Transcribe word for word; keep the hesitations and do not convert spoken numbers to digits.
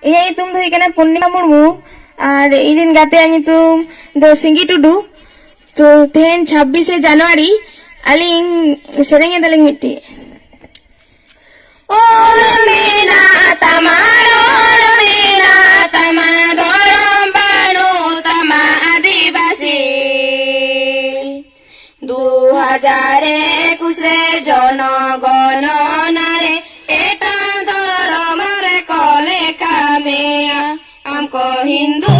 ᱤᱧᱟᱹᱜ ᱧᱩᱛᱩᱢ ᱫᱚ ᱦᱩᱭᱩᱜ ᱠᱟᱱᱟ ᱯᱩᱨᱱᱤᱢᱟ ᱢᱩᱨᱢᱩ᱾ ᱟᱨ ᱤᱧ ᱨᱮᱱ ᱜᱟᱛᱮᱭᱟᱜ ᱧᱩᱛᱩᱢ ᱫᱚ ᱥᱤᱸᱜᱤ ᱴᱩᱰᱩ᱾ ᱛᱚ, ᱛᱮᱦᱮᱧ ᱪᱷᱟᱵᱵᱤᱥᱮ ᱡᱟᱱᱩᱣᱟᱨᱤ, ᱟᱹᱞᱤᱧ ᱥᱮᱨᱮᱧ ᱮᱫᱟᱞᱤᱧ ᱢᱤᱫᱴᱤᱡ᱾ ᱚᱞ ᱢᱮᱱᱟᱜ ᱛᱟᱢᱟ, ᱨᱚᱲ ᱢᱮᱱᱟᱜ ᱛᱟᱢᱟ, ᱫᱷᱚᱨᱚᱢ ᱵᱟᱹᱱᱩᱜ ᱛᱟᱢᱟ ᱟᱹᱫᱤᱵᱟᱹᱥᱤ᱾ ᱫᱩ ᱦᱟᱡᱟᱨ ᱮᱠᱩᱥ ᱨᱮ ᱡᱚᱱᱚᱜᱚᱱᱚᱱᱟ ᱨᱮ ᱮᱴᱟᱜ ᱫᱷᱚᱨᱚᱢ ᱨᱮᱠᱚ ᱞᱮᱠᱷᱟ ᱢᱮᱭᱟ᱾ ᱟᱢ ᱠᱚ ᱦᱤᱱᱫᱩ